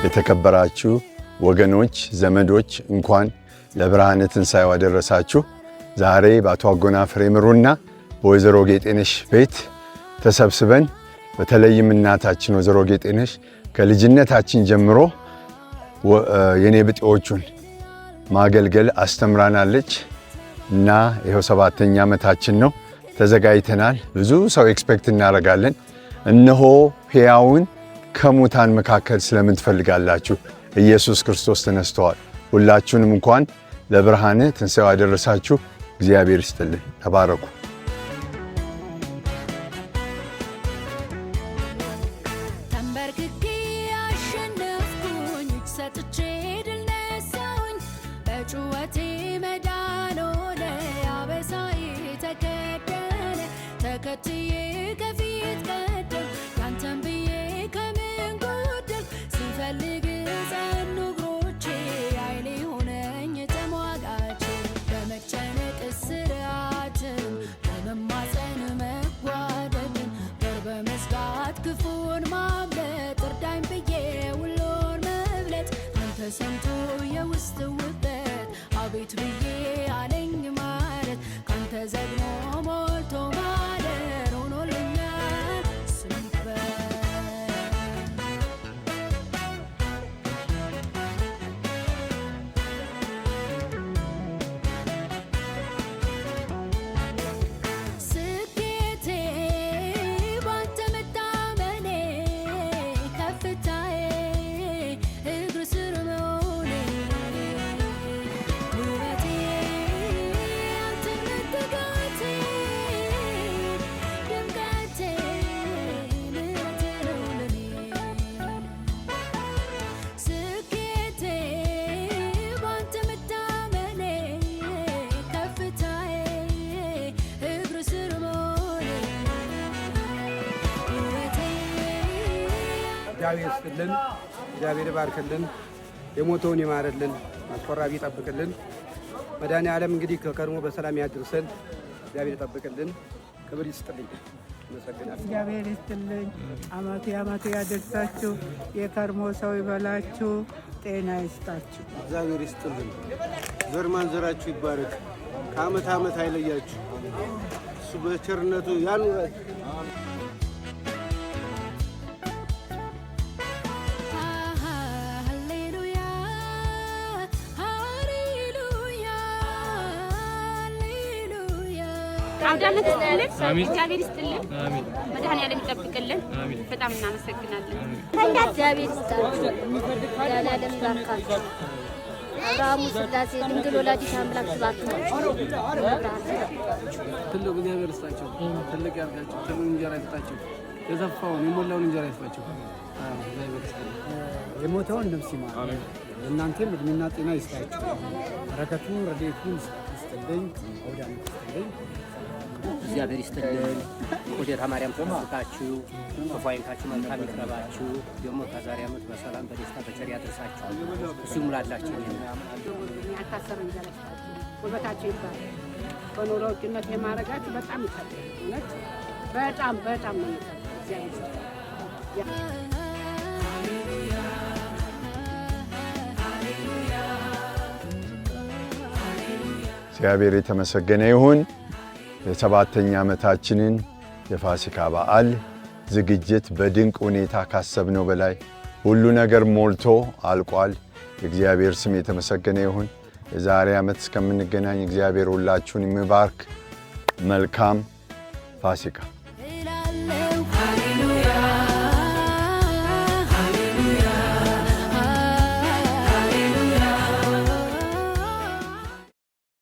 የተከበራችሁ ወገኖች፣ ዘመዶች፣ እንኳን ለብርሃነ ትንሣኤው አደረሳችሁ። ዛሬ በአቶ አጎናፍር ምሩና በወይዘሮ ጌጤነሽ ቤት ተሰብስበን፣ በተለይም እናታችን ወይዘሮ ጌጤነሽ ከልጅነታችን ጀምሮ የኔ ብጤዎቹን ማገልገል አስተምራናለች እና ይኸው 7ኛ ዓመታችን ነው። ተዘጋጅተናል። ብዙ ሰው expect እናደርጋለን። እነሆ ሕያውን ከሙታን መካከል ስለምን ትፈልጋላችሁ? ኢየሱስ ክርስቶስ ተነስተዋል። ሁላችሁንም እንኳን ለብርሃነ ትንሣኤው አደረሳችሁ። እግዚአብሔር ይስጥልን። ተባረኩ። ተንበርክኬ አሸነፍኩኝ፣ እጅ ሰጥቼ ድል ነሳሁኝ፣ በጩኸቴ መዳን ሆነ፣ አበሳዬ ተከደነ። ተከትዬ ከፊት ቀደም፣ ያንተን ብዬ ከምን ጎደል? ስፈልግ ጸኑ እግሮቼ፣ ኃይሌ ሆነኝ ተሟጋቼ። በመጨነቅ እስራትን፣ በመማፀን መጓደልን፣ በር በመዝጋት ክፉን ማምለጥ፣ እርዳኝ ብዬ ሁሉን መብለጥ፣ አንተ ሰምቶ የውስጥ ውበት አቤት ብዬ አለኝ ማለት፣ ካንተ ዘግኖ ሞልቶ ማደር ሆኖልኛል ስም ይክበር። ስኬቴ ባንተ መታመኔ፣ ከፍታዬ እግር ስር መሆኔ፣ ውበቴ አንተን መጠጋቴ፣ ድምቀቴ ምሕረት ነው ለኔ። ስኬቴ ባንተ መታመኔ፣ ከፍታዬ እግር ስር መሆኔ፣ ውበቴ እግዚአብሔር ይስጥልን፣ እግዚአብሔር ይባርክልን፣ የሞተውን ይማርልን፣ አስቆራቢ ይጠብቅልን። መድኃኔ ዓለም እንግዲህ ከከርሞ በሰላም ያድርሰን። እግዚአብሔር ይጠብቅልን። ክብር ይስጥልኝ። አመሰግናለሁ። እግዚአብሔር ይስጥልኝ። አመቱ የአመቱ ያደርሳችሁ። የከርሞ ሰው ይበላችሁ። ጤና ይስጣችሁ። እግዚአብሔር ይስጥልን። ዘር ማንዘራችሁ ይባረክ። ከዓመት ዓመት አይለያችሁ። እሱ በቸርነቱ ያኑራችሁ። ሃሌሉያ፣ ሃሌሉያ፣ ሃሌሉያ። አውደ ዓመት ይስጥልን፣ እግዚአብሔር ይስጥልን፣ መድኃኔዓለም ይጠብቅልን። በጣም እናመሰግናለን። እግዚአብሔር ይስጣችሁ፣ መድኃኔዓለም ይባርካችሁ። አብርሃሙ ስላሴ ድንግል ወላዲተ አምላክ ትባርካችሁ። ትልቅ እግዚአብሔር ይስጣቸው፣ ትልቅ ያርጋቸው፣ ትልቅ እንጀራ ይስጣቸው፣ የሰፋውን የሞላውን እንጀራ ይስጣቸው። አዎ፣ እግዚአብሔር ይስጥልን። የሞተውን ነፍስ ይማር። ለእናንተም እድሜና ጤና ይስጣችሁ። በረከቱን ረድኤቱን ይስጥልኝ። አውደ ዓመት ይስጥልኝ። እግዚአብሔር ይስጥልን። ልደታ ማርያም ትጠብቃችሁ፣ ክፉ አይንካችሁ፣ መልካም ይቅረባችሁ። ደግሞ ከዛሬ ዓመት በሰላም በደስታ በቸር ያደርሳችሁ። እሱ ይሙላላችሁ። ያልታሰረ እንጀራ ይስጣችሁ፣ ጉልበታችሁ ይባላል። በኑሮ ውድነት የማድረጋችሁ በጣም ይከብዳል። እውነት በጣም በጣም ነው የሚከብደው። እግዚአብሔር ይስጣችሁ። ሃሌሉያ፣ ሃሌሉያ። እግዚአብሔር የተመሰገነ ይሁን። የ7ኛ ዓመታችንን የፋሲካ በዓል ዝግጅት በድንቅ ሁኔታ ካሰብነው በላይ ሁሉ ነገር ሞልቶ አልቋል። የእግዚአብሔር ስም የተመሰገነ ይሁን። የዛሬ ዓመት እስከምንገናኝ እግዚአብሔር ሁላችሁን የሚባርክ። መልካም ፋሲካ።